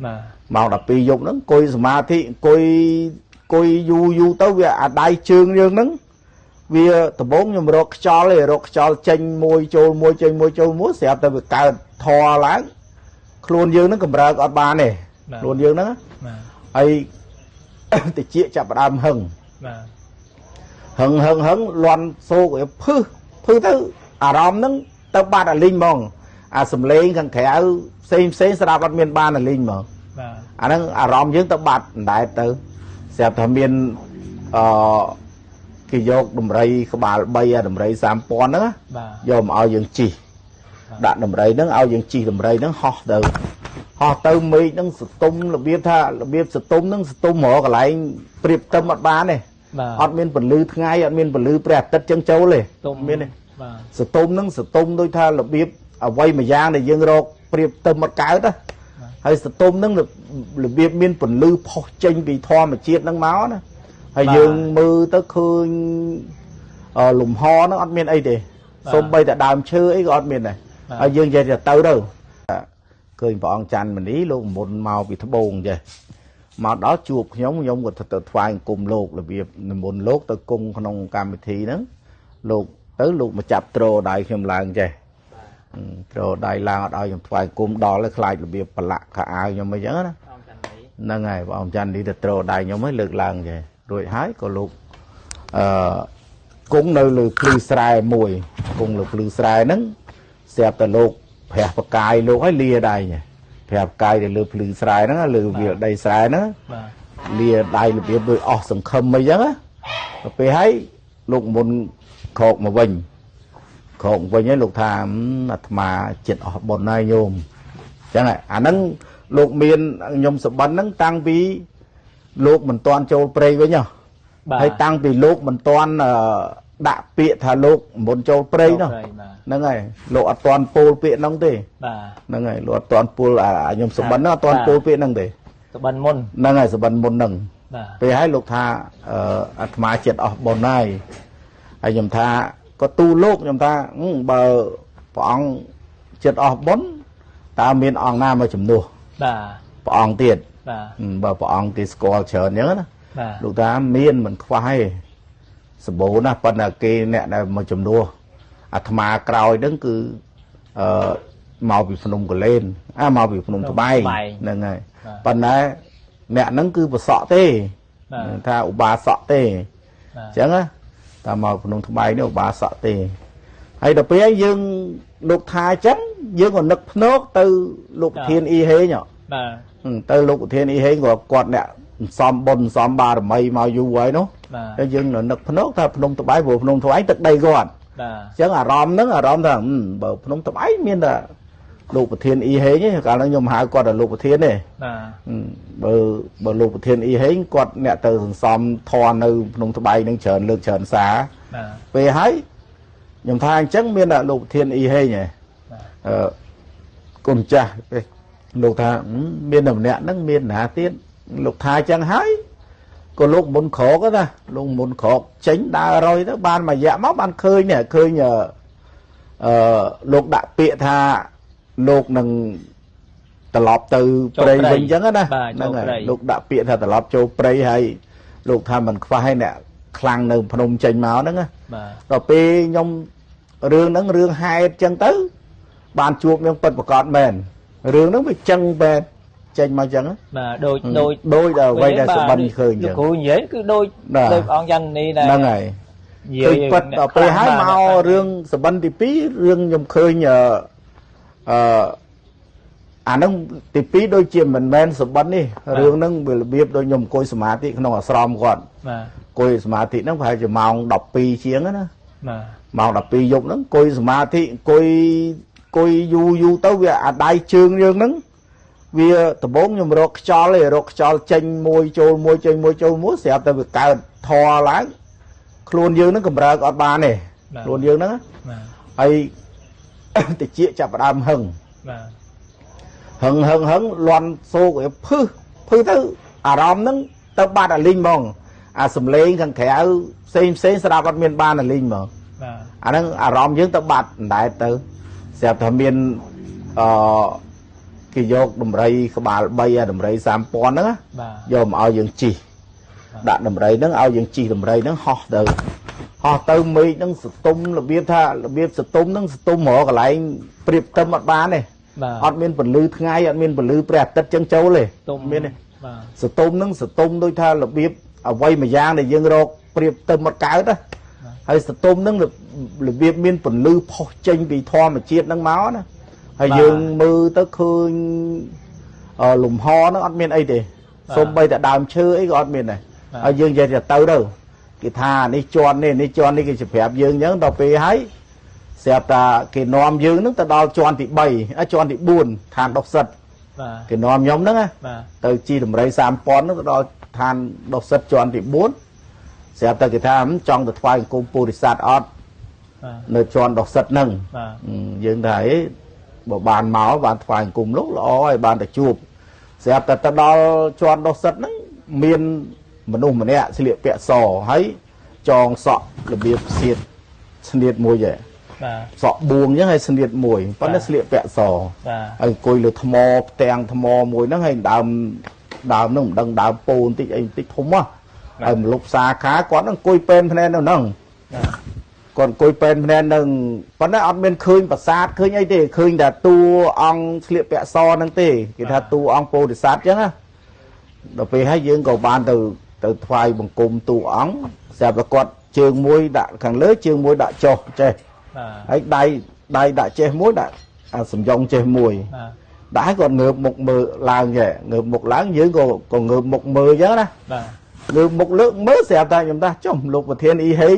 បាទ ម៉ោង12យប់ហ្នឹងអង្គុយសមាធិអង្គុយអង្គុយយូរយូរទៅវាអាដៃជើងយើងហ្នឹងវាដំបងខ្ញុំរកខ្យល់ឯងរកខ្យល់ចេញមួយចូលមួយចេញមួយចូលមួយស្រាប់តែវាកើតធរឡើងខ្លួនយើងហ្នឹងកម្រើកអត់បានទេខ្លួនយើងហ្នឹង បាទ ហើយ តិចចាប់ផ្ដើមហឹង បាទ ហឹងហឹងហឹងលន់សោកឲ្យភឹសភឹសទៅអារម្មណ៍ហ្នឹងទៅបាត់អាលីងហ្មងអាសំឡេងខាងក្រៅផ្សេងផ្សេងស្រាប់អត់មានបានអាលីងហ្មង បាទ អាហ្នឹងអារម្មណ៍យើងទៅបាត់អណ្ដែតទៅស្រាប់ថាមានអឺគេយកដំរីក្បាល3អាដំរី3000ហ្នឹងណា បាទ យកមកឲ្យយើងជីកដាក់ដំរីហ្នឹងឲ្យយើងជីកដំរីហ្នឹងហោះទៅហោះទៅមេឃហ្នឹងសតុំរបៀបថារបៀបសតុំហ្នឹងសតុំរកកន្លែងប្រៀបទឹមអត់បានទេ បាទ អត់មានពន្លឺថ្ងៃអត់មានពន្លឺព្រះអាទិត្យចឹងចូលទេ ទុំ មានទេ បាទ សតុំហ្នឹងសតុំដូចថារបៀបអ្វីមួយយ៉ាងដែលយើងរកប្រៀបទឹមអត់កើតណាហើយសតុំហ្នឹងរបៀបមានពន្លឺផុសចេញពីធម្មជាតិហ្នឹងមកណាហើយយើងមើលទៅឃើញអឺលំហហ្នឹងអត់មានអីទេសូម្បីតែដើមឈើអីក៏អត់មានដែរហើយយើងនិយាយថាទៅទៅឃើញព្រះអង្គច័ន្ទមនីលោកមុនមកពីត្បូងចេះមកដល់ជួបខ្ញុំខ្ញុំក៏ទៅថ្វាយអង្គមលោករបៀបនិមន្តលោកទៅគង់ក្នុងកម្មវិធីហ្នឹងលោកទៅលោកមកចាប់ទ្រដៃខ្ញុំឡើងចេះទ្រដៃឡើងអត់ឲ្យខ្ញុំថ្វាយអង្គមដល់ហើយខ្លាចរបៀបប្រឡាក់ខោអាវខ្ញុំអីចឹងណា អង្គច័ន្ទនេះ ហ្នឹងហើយព្រះអង្គច័ន្ទនេះទៅទ្រដៃខ្ញុំឲ្យលើកឡើងចេះរួចហើយក៏លោកអឺគង់នៅលើភ្លឺស្រែមួយគង់លើភ្លឺស្រែហ្នឹងស្រាប់តែលោកប្រះបកាយលោកឲ្យលាដៃចេះប្រះបកាយទៅលើភ្លឺស្រែហ្នឹងលើវាលដីស្រែហ្នឹង បាទ លាដៃរបៀបដូចអស់សង្ឃឹមអីចឹងណាទៅពេលហើយលោកមុនក្រោកមកវិញក្រោកមកវិញហើយលោកថាអាត្មាចិត្តអស់បុណ្យហើយញោមចឹងហើយអាហ្នឹងលោកមានខ្ញុំសបិនហ្នឹងតាំងពីលោកមិនទាន់ចូលព្រៃវិញហ៎ បាទ ហើយតាំងពីលោកមិនទាន់ដាក់ពាក្យថាលោកមុនចូលព្រៃនោះ បាទ ហ្នឹងហើយលោកអត់ទាន់ពោលពាក្យហ្នឹងទេ បាទ ហ្នឹងហើយលោកអត់ទាន់ពោលអាខ្ញុំសបិនហ្នឹងអត់ទាន់ពោលពាក្យហ្នឹងទេ សបិនមុន ហ្នឹងហើយសបិនមុនហ្នឹង បាទ ពេលហើយលោកថាអាត្មាចិត្តអស់បុណ្យហើយហើយខ្ញុំថាក៏ទូលោកខ្ញុំថាបើព្រះអង្គចិត្តអស់បុណ្យតើមានអង្គណាមកជំនួស បាទ ព្រះអង្គទៀត បាទ បើព្រះអង្គគេស្គាល់ច្រើនអញ្ចឹងណា បាទ លោកថាមានមិនខ្វះទេសម្បូរណាស់ប៉ុន្តែគេអ្នកដែលមកជំនួសអាត្មាក្រោយហ្នឹងគឺអឺមកពីភ្នំកលែនអាមកពីភ្នំត្បែងហ្នឹងហើយប៉ុន្តែអ្នកហ្នឹងគឺប្រសក់ទេ បាទ ថាឧបាសកទេ បាទ អញ្ចឹងណាតាមមកភ្នំត្បែងនេះឧបាសកទេហើយដល់ពេលយើងលោកថាអញ្ចឹងយើងក៏នឹកភ្នោកទៅលោកប្រធានអ៊ីហេងហ៎ បាទ ទៅលោកប្រធានអ៊ីហេងក៏គាត់អ្នកសំបុណ្យសំបារមីមកយូរហើយនោះ បាទ ហើយយើងនឹកភ្នោកថាភ្នំត្បែងព្រោះភ្នំត្បែងទឹកដីគាត់ បាទ អញ្ចឹងអារម្មណ៍ហ្នឹងអារម្មណ៍ថាបើភ្នំត្បែងមានតែលោកប្រធានអ៊ីហេងទេកាលហ្នឹងខ្ញុំហៅគាត់ថាលោកប្រធានទេ បាទ បើលោកប្រធានអ៊ីហេងគាត់អ្នកទៅសន្សំធននៅភ្នំត្បែងនឹងច្រើនលើកច្រើនសារ បាទ ពេលហើយខ្ញុំថាអញ្ចឹងមានតែលោកប្រធានអ៊ីហេងហ៎អឺគុំចាស់ពេលលោកថាមានតែម្នាក់ហ្នឹងមានណាទៀតលោកថាអញ្ចឹងហើយក៏លោកមុនក្រកណាលោកមុនក្រកចេញដើររយទៅបានមួយរយៈមកបានឃើញនេះឃើញអឺលោកដាក់ពាក្យថាលោកនឹងត្រឡប់ទៅព្រៃវិញអញ្ចឹងណា ហ្នឹងហើយ លោកដាក់ពាក្យថាត្រឡប់ចូលព្រៃហើយលោកថាមិនខ្វះឲ្យអ្នកខ្លាំងនៅភ្នំចេញមកហ្នឹងណា បាទ ដល់ពេលខ្ញុំរឿងហ្នឹងរឿងហេតុអញ្ចឹងទៅបានជួបខ្ញុំពិតប្រកបមែនរឿងហ្នឹងវាចឹងមែនចេញមកចឹង បាទដូចដូច ដូចដល់អ្វីដែលសុបិនឃើញ លោកគ្រូនិយាយគឺដូចដូចអង្គច័ន្ទនេះដែរ ហ្នឹងហើយឃើញពិតដល់ពេលហើយមករឿងសុបិនទី2រឿងខ្ញុំឃើញអឺអាហ្នឹងទី2ដូចជាមិនមែនសុបិននេះរឿងហ្នឹងវារបៀបដូចខ្ញុំអង្គុយសមាធិក្នុងអាស្រមគាត់ បាទ អង្គុយសមាធិហ្នឹងប្រហែលជាម៉ោង12ជាងណា បាទ ម៉ោង12យប់ហ្នឹងអង្គុយសមាធិអង្គុយអង្គុយយូរយូរទៅវាអាដៃជើងយើងហ្នឹងវាដំបងខ្ញុំរកខ្យល់ឯងរកខ្យល់ចេញមួយចូលមួយចេញមួយចូលមួយស្រាប់តែវាកើតធរឡើងខ្លួនយើងហ្នឹងកម្រើកអត់បានទេខ្លួនយើងហ្នឹង បាទ ហើយតិចចាប់ផ្ដើមហឹង បាទ ហឹងហឹងហឹងលន់សោកឲ្យភឹសភឹសទៅអារម្មណ៍ហ្នឹងទៅបាត់អាលីងហ្មងអាសំឡេងខាងក្រៅផ្សេងផ្សេងស្រាប់អត់មានបានអាលីងហ្មង បាទ អាហ្នឹងអារម្មណ៍យើងទៅបាត់អណ្ដែតទៅស្រាប់ថាមានអឺ គេយកដំរីក្បាល3អាដំរី3000ហ្នឹងណា បាទ យកមកឲ្យយើងជិះដាក់ដំរីហ្នឹងឲ្យយើងជិះដំរីហ្នឹងហោះទៅហោះទៅមេឃហ្នឹងសតុំរបៀបថារបៀបសតុំហ្នឹងសតុំរកកន្លែងប្រៀបទឹមអត់បានទេ បាទ អត់មានពន្លឺថ្ងៃអត់មានពន្លឺព្រះអាទិត្យចឹងចូលទេ ទុំ មានទេ បាទ សតុំហ្នឹងសតុំដូចថារបៀបអ្វីមួយយ៉ាងដែលយើងរកប្រៀបទឹមអត់កើតណាហើយសតុំហ្នឹងរបៀបមានពន្លឺផុសចេញពីធម្មជាតិហ្នឹងមកណាហើយយើងមើលទៅឃើញលំហហ្នឹងអត់មានអីទេសូម្បីតែដើមឈើអីក៏អត់មានដែរហើយយើងនិយាយថាទៅទៅគេថានេះជន់នេះនេះជន់នេះគេប្រាប់យើងអញ្ចឹងដល់ពេលហើយស្រាប់តែគេនាំយើងហ្នឹងទៅដល់ជាន់ទី3ជាន់ទី4ឋានដុសសិត បាទ គេនាំខ្ញុំហ្នឹងណា បាទ ទៅជីដំរី3000ហ្នឹងទៅដល់ឋានដុសសិតជាន់ទី4ស្រាប់តែគេថាចង់ទៅថ្វាយអង្គមពុរិស័ទអត់ បាទ នៅជាន់ដុសសិតហ្នឹង បាទ យើងថាអីបើបានមកបានថ្វាយអង្គមលោកល្អហើយបានទៅជួបស្រាប់តែទៅដល់ជាន់ដុសសិតហ្នឹងមានមនុស្សម្នាក់ស្លៀកពាក់សហើយចងសក់របៀបសៀតស្នៀតមួយឯង បាទ សក់បួងអញ្ចឹងហើយស្នៀតមួយប៉ុន្តែស្លៀកពាក់ស បាទ ហើយអង្គុយលើថ្មផ្ទាំងថ្មមួយហ្នឹងហើយដើមដើមហ្នឹងមិនដឹងដើមពោបន្តិចអីបន្តិចធំហ៎ហើយមលុបសាខាគាត់ហ្នឹងអង្គុយពេនភ្នែននៅហ្នឹង បាទ គាត់អង្គុយពេនភ្នែននឹងប៉ុន្តែអត់មានឃើញប្រាសាទឃើញអីទេឃើញតែតួអង្គស្លៀកពាក់សហ្នឹងទេគេថាតួអង្គពោធិសត្វអញ្ចឹងណាដល់ពេលហើយយើងក៏បានទៅទៅថ្វាយបង្គំតួអង្គស្រាប់តែគាត់ជើងមួយដាក់ខាងលើជើងមួយដាក់ចុះចេះ បាទ ហើយដៃដៃដាក់ចេះមួយដាក់អាសំយ៉ងចេះមួយ បាទ ដាក់ឲ្យគាត់ងើបមុខមើលឡើងចេះងើបមុខឡើងយើងក៏ក៏ងើបមុខមើលអញ្ចឹងណា បាទ ងើបមុខលើកមើលស្រាប់តែខ្ញុំថាចុះលោកប្រធានអ៊ីហេង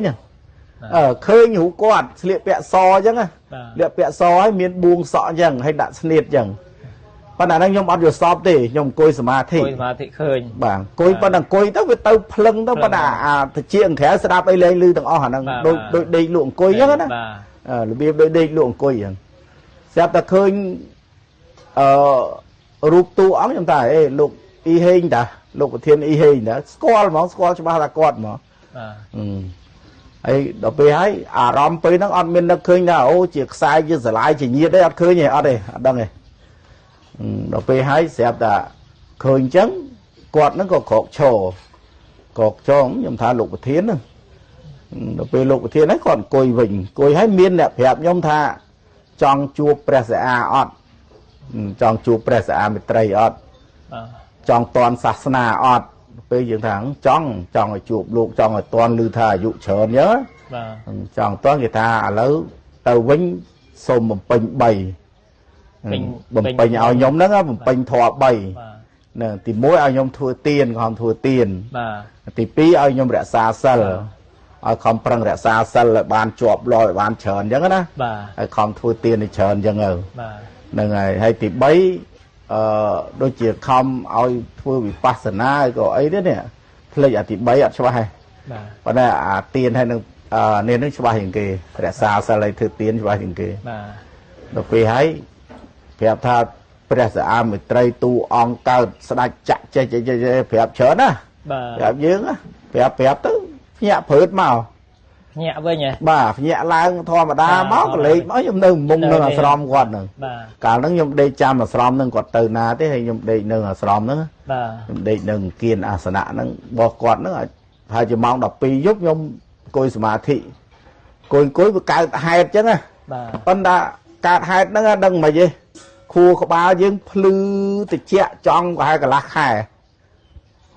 ឃើញរូបគាត់ស្លៀកពាក់សអញ្ចឹងណា បាទ ស្លៀកពាក់សហើយមានបួងសក់អញ្ចឹងហើយដាក់ស្នៀតអញ្ចឹងប៉ុន្តែអាហ្នឹងខ្ញុំអត់យល់សពទេខ្ញុំអង្គុយសមាធិ អង្គុយសមាធិឃើញ បាទអង្គុយប៉ុន្តែអង្គុយទៅវាទៅភ្លឹងទៅប៉ុន្តែអាតិចខាងក្រៅស្ដាប់អីលែងឮទាំងអស់អាហ្នឹងដូចដូចដេកលក់អង្គុយអញ្ចឹងណា បាទ របៀបដូចដេកលក់អង្គុយអញ្ចឹងស្រាប់តែឃើញអឺរូបតួអង្គខ្ញុំថាអេលោកអ៊ីហេងតាលោកប្រធានអ៊ីហេងតាស្គាល់ហ្មងស្គាល់ច្បាស់ថាគាត់ហ្មង បាទ ហើយដល់ពេលហើយអារម្មណ៍ពេលហ្នឹងអត់មាននឹកឃើញថាអូជាខ្សែជាស្រឡាយជាញាតទេអត់ឃើញទេអត់ទេអត់ដឹងទេដល់ពេលហើយស្រាប់តែឃើញអញ្ចឹងគាត់ហ្នឹងក៏ក្រោកឈរក្រោកចងខ្ញុំថាលោកប្រធានហ្នឹងដល់ពេលលោកប្រធានហ្នឹងគាត់អង្គុយវិញអង្គុយហើយមានអ្នកប្រាប់ខ្ញុំថាចង់ជួបព្រះសិអាអត់ចង់ជួបព្រះសិអាមេត្រីអត់ បាទ ចង់តន់សាសនាអត់ពេលយើងថាចង់ចង់ឲ្យជួបលោកចង់ឲ្យតន់ឮថាអាយុច្រើនអញ្ចឹង បាទ ចង់តន់គេថាឥឡូវទៅវិញសូមបំពេញ3បំពេញឲ្យខ្ញុំហ្នឹងបំពេញធម៌3 បាទ ហ្នឹងទី1ឲ្យខ្ញុំធ្វើទានខំធ្វើទាន បាទ ទី2ឲ្យខ្ញុំរក្សាសិលឲ្យខំប្រឹងរក្សាសិលឲ្យបានជាប់លាប់ឲ្យបានច្រើនអញ្ចឹងណា បាទ ឲ្យខំធ្វើទានឲ្យច្រើនអញ្ចឹងទៅ បាទ ហ្នឹងហើយហើយទី3អឺដូចជាខំឲ្យធ្វើវិបស្សនាក៏អីទេនេះភ្លេចអាទី3អត់ច្បាស់ទេ បាទ ប៉ុន្តែអាទានហើយនឹងនេះនឹងច្បាស់ជាងគេរក្សាសិលឲ្យធ្វើទានច្បាស់ជាងគេ បាទ ដល់ពេលហើយប្រាប់ថាព្រះសាអាមេត្រីទូអង្គកើតស្ដេចចាក់ចេះចេះចេះប្រាប់ច្រើនណា បាទ ប្រាប់យើងណាប្រាប់ប្រាប់ទៅភ្ញាក់ព្រឺតមក ភ្ញាក់វិញហ៎ បាទភ្ញាក់ឡើងធម្មតាមកកលេចមកខ្ញុំនៅមុងនឹងអាស្រមគាត់ហ្នឹង បាទ កាលហ្នឹងខ្ញុំដេកចាំអាស្រមហ្នឹងគាត់ទៅណាទេហើយខ្ញុំដេកនៅអាស្រមហ្នឹង បាទ ខ្ញុំដេកនៅអង្គានអាសនៈហ្នឹងរបស់គាត់ហ្នឹងហើយជាម៉ោង12យប់ខ្ញុំអង្គុយសមាធិអង្គុយអង្គុយវាកើតហេតុអញ្ចឹងណា បាទ ប៉ុន្តែកើតហេតុហ្នឹងដឹងមិនទេខួរក្បាលយើងភ្លឺតិចចង់ប្រហែលកន្លះខែ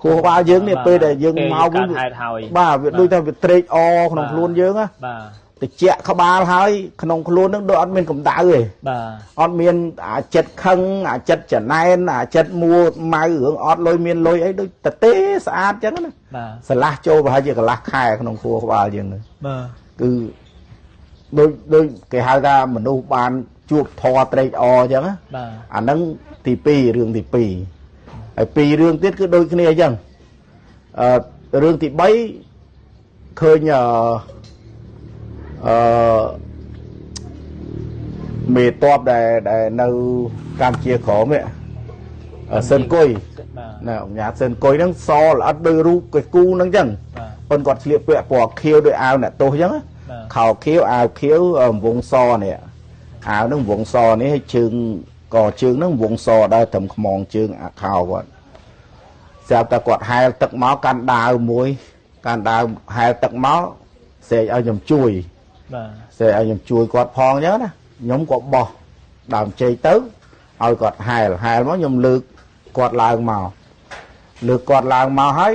ខួរក្បាលយើងនេះពេលដែលយើងមកវិញ កើតហេតុហើយ បាទវាដូចថាវាត្រេកអរក្នុងខ្លួនយើងណា បាទ តិចក្បាលហើយក្នុងខ្លួននឹងដូចអត់មានកម្ដៅទេ បាទ អត់មានអាចិត្តខឹងអាចិត្តចំណែនអាចិត្តមួម៉ៅរឿងអត់លុយមានលុយអីដូចតទេស្អាតចឹងណា បាទ ស្រឡះចូលប្រហែលជាកន្លះខែក្នុងខួរក្បាលយើងហ្នឹង បាទ គឺដូចដូចគេហៅថាមនុស្សបានជួបធម៌ត្រេកអរចឹងណា បាទ អាហ្នឹងទី2រឿងទី2ហើយពីររឿងទៀតគឺដូចគ្នាអញ្ចឹងអឺរឿងទី3ឃើញអឺអឺមេតបដែលដែលនៅកម្ពុជាក្រមនេះសិនគុយ បាទ ណាអង្គញាសិនគុយហ្នឹងសល្អិតដោយរូបកេគូហ្នឹងអញ្ចឹង បាទ ប៉ុន្តែគាត់ស្លៀកពាក់ពណ៌ខៀវដោយអាវអ្នកទោសអញ្ចឹង បាទ ខោខៀវអាវខៀវវងសនេះអាវហ្នឹងវងសនេះឲ្យជើង កជើងហ្នឹងវងសដែរត្រឹមខ្មងជើងអាខោគាត់ស្រាប់តែគាត់ហែលទឹកមកកាន់ដាវមួយកាន់ដាវហែលទឹកមកស្រែកឲ្យខ្ញុំជួយ បាទ ស្រែកឲ្យខ្ញុំជួយគាត់ផងអញ្ចឹងណាខ្ញុំក៏បោះដើមចេកទៅឲ្យគាត់ហែលហែលមកខ្ញុំលើកគាត់ឡើងមកលើកគាត់ឡើងមកហើយ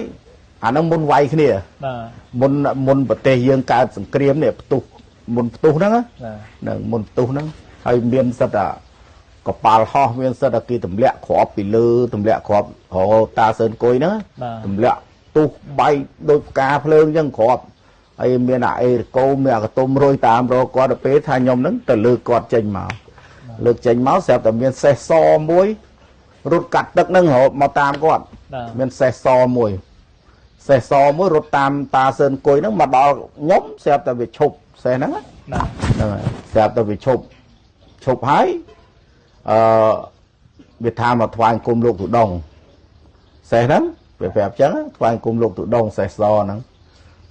អាហ្នឹងមុនវាយគ្នា បាទ មុនមុនប្រទេសយើងកើតសង្គ្រាមនេះផ្ទុះមុនផ្ទុះហ្នឹងណា បាទ នឹងមុនផ្ទុះហ្នឹងហើយមានសិតតែកប៉ាល់ហោះមានសិតតែគេទម្លាក់គ្រាប់ពីលើទម្លាក់គ្រាប់រហូតតាសឿនគុយហ្នឹង បាទ ទម្លាក់ទុះបែកដូចផ្កាភ្លើងអញ្ចឹងគ្រាប់ហើយមានអាអេរកូមានអាកតុំរុយតាមរកគាត់ទៅពេលថាខ្ញុំហ្នឹងទៅលើកគាត់ចេញមកលើកចេញមកស្រាប់តែមានសេះសមួយរត់កាត់ទឹកហ្នឹងរហូតមកតាមគាត់ បាទ មានសេះសមួយសេះសមួយរត់តាមតាសឿនគុយហ្នឹងមកដល់ខ្ញុំស្រាប់តែវាឈប់សេះហ្នឹងណា បាទ ហ្នឹងហើយស្រាប់តែវាឈប់ឈប់ហើយអឺវាថាមកថ្វាយអង្គមលោកទុដងសេះហ្នឹងវាប្រាប់ចឹងថ្វាយអង្គមលោកទុដងសេះសហ្នឹង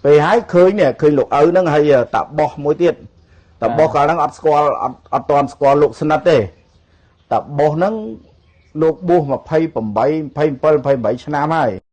ពេលហើយឃើញនេះឃើញលោកឪហ្នឹងហើយតាបោះមួយទៀតតាបោះកាលហ្នឹងអត់ស្គាល់អត់អត់ទាន់ស្គាល់លោកស្និតទេតាបោះហ្នឹងលោកបួស28 27 28ឆ្នាំហើយ។